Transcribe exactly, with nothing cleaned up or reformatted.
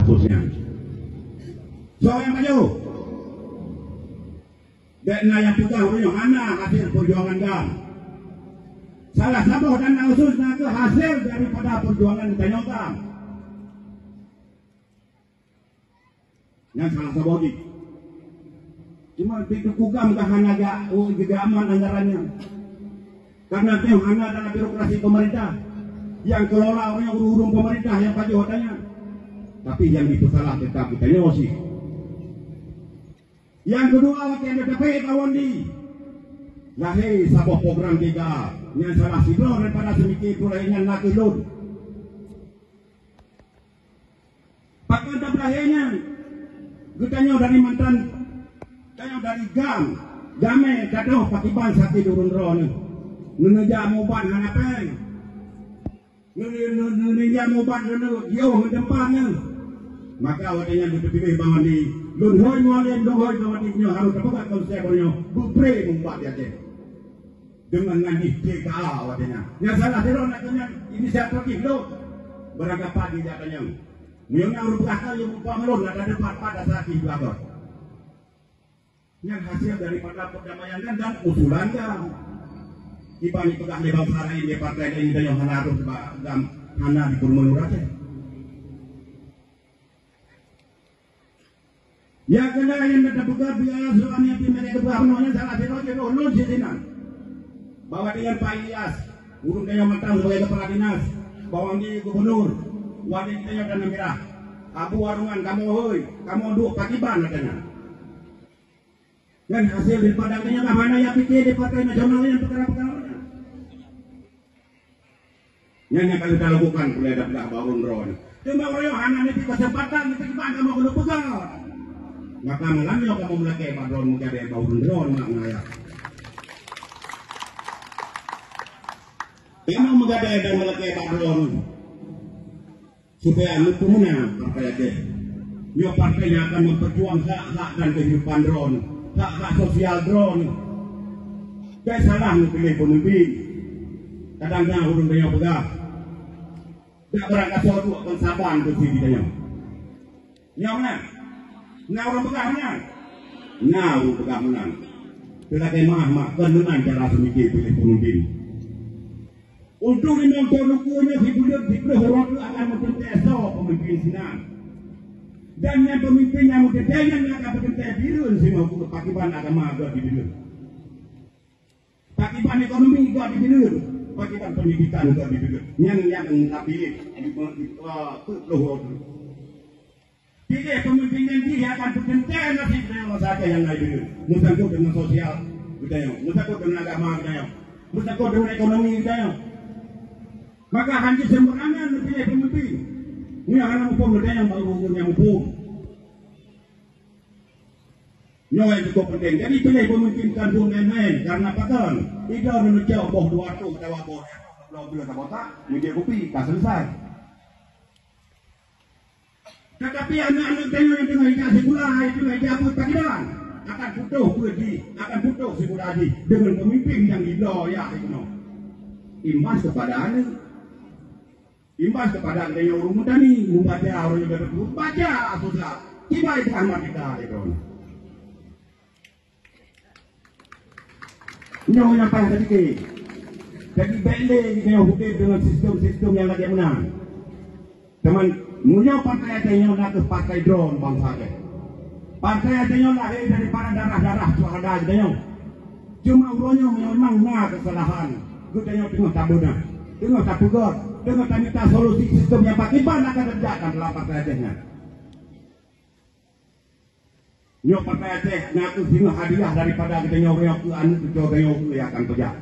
Khususnya. Soe nyang pajoh? Bék na nyang peugah ureuëng nyoe hana hasil peujuangan GAM. Salah saboh dana otsus na kheueh hasil daripada peujuangan tanyoe GAM. Nyan salah saboh jih. Cuma di Teungku GAM ka hana ga-, oh, geugeuaman anggaran nyan. Karena teuh hana dalam birokrasi pemerintah nyang kelola ureuëng ureuëng pemerintah nyang pajoh tanyoe. Tapi nyang jipeusalah teutap geutanyoe sih. Nyang keudua, watée na tapeuék bak Wandi, lahé saboh program tiga nyang salah sidroe daripada seumike peue lahé nyan na kheueh lôn. Pakon tapeulahé nyan? Geutanyoe dari mantan, tanyoe dari GAM, damé tadoh pakiban sakét ureuëng droeneuh. Neuneujak muban hana péng. Neu-, neu-, neu-, neu-, neu-, mubat neu-, neu-, yoh ngon teumpat nyan. Maka watée nyan geuteupiléh bangon di lôn hôi mualem, lôn hôi bangon di nyoe harôh teupeugah konsep nyoe beupré mubat di Aceh. Deungon ngan di T K A watée nyan. Nyang salah sidroe na keuh nyan inisiatif lôn. Beurangkapat di jak tanyong. Meunyoe na ureuëng peugah keu lôn, upama lôn na dada pat-pat dasar jih dua goe. Nyan hasil daripada perdamaian dan, dan usulan GAM. Kiban dipeugah lé bansa laén, lé partai laén, tanyoe hana rôh bak GAM, hana di peurumoh lurah teuh. Ya, keunan nyang na tapeugah biasa soe nyang pih mereka peugah bunoe nyan salah sidroe jih roh lôn sinan. Bahwa dengan Pak Ilyas, ureuëng tanyoe mantong sebagai kepala dinas, bawang di gubernur, wali tanyoe Tanah Merah, Abu Warungan, kamoe hôi, kamoe duek pakiban katanya. Nyan hasil daripada nyan, hana ya pike di Partai Nasional nyan peukara-peukara nyan. Nyan nyang ka lheueh talakukan, peue lé dak bak ureuëng droe nyoe. Teuma ureuëng nyoe hana neubri keuseumpatan, neubri ban kamoe keuneuk peugah. Maka malam nyoe kamoe meulakée bak droe, meugadée bak ureuëng droe nyoe, mak ngaya. Teuma meugadée dan meulakée bak droe nyoe. Supaya neupeumeunang partai Aceh. Nyoe partai nyang akan memperjuang hak-hak dan kehidupan droe, hak-hak sosial droe. Bék salah neupiléh peumimpin. Kadang na ureuëng tanyoe peugah, dak beurangkasoe duek kon saban keusi di tanyoe. Nyoe meunan. Na ureuëng peugah meunan. Na ureuëng peugah meunan. Teuka mah, mak, kon meunan cara seumike piléh peumimpin. Untuk limong thon ukeue nyoe sibuleuen siplôh uroe teuk akan meuteuntée soe peumimpin sinan. Dan nyang peumimpin nyang meuteuntée nyan akan peuteuntée bireuen sinoe keu pakiban agama geuh dibireuen. Pakiban ekonomi geuh dibireuen. Pakiban pendidikan geuh dibireuen. Nyan nyang tapiléh di, di, eh, peuet ploh uroe teuk. Piléh peumimpin nyang jih akan peuteuntée naseb geutanyoe bansa Aceh nyang na di bireuen. Meusangkot deungon sosial geutanyoe, meusangkot deungon agama geutanyoe, meusangkot deungon ekonomi geutanyoe. Maka hana jeuet seumeurangan neupiléh peumimpin. Nyoe hana muphom geutanyoe, baru ureuëng nyang muphom. Nyoe nyang cukup penting. Jadi piléh peumimpin kon buet main-main, karena pakon? Idroe neucok boh dua ratus atawa boh seratus bloe-bloe sabotak, meujeuet kupi, ka selesai. Tetapi aneuk-aneuk tanyoe nyang teungoh ijak sikula, nyang teungoh ijak buet pakriban, akan putôh buet jih, akan putôh sikula jih deungon peumimpin nyang jibloe yah jinoe. Imbas kepada aneuk. Imbas kepada tanyoe ureuëng meutani, membaca, ureuëng nyang baca susah. Kiban teungoh merdeka lé droeneuh. Nyoe nyang payah tapike. Jadi, bék lé geutanyoe udeb deungon sistem-sistem nyang lagée meunan. Teuma, meunyoe partai Aceh nyoe na kheueh partai droe bansa Aceh. Partai Aceh nyoe lahé daripada darah-darah syuhada geutanyoe. Cuma uroe nyoe memang na keusalahan, geutanyoe teungoh tabeunah, teungoh tapeugét, teungoh tamita solusi sistem nyang pakriban akan teutegakkan dalam partai Aceh nyan. Nyoe partai Aceh na kheueh singoh hadiah daripada geutanyoe, nyoe keu aneuk cucoe tanyoe keu nyang akan peujak.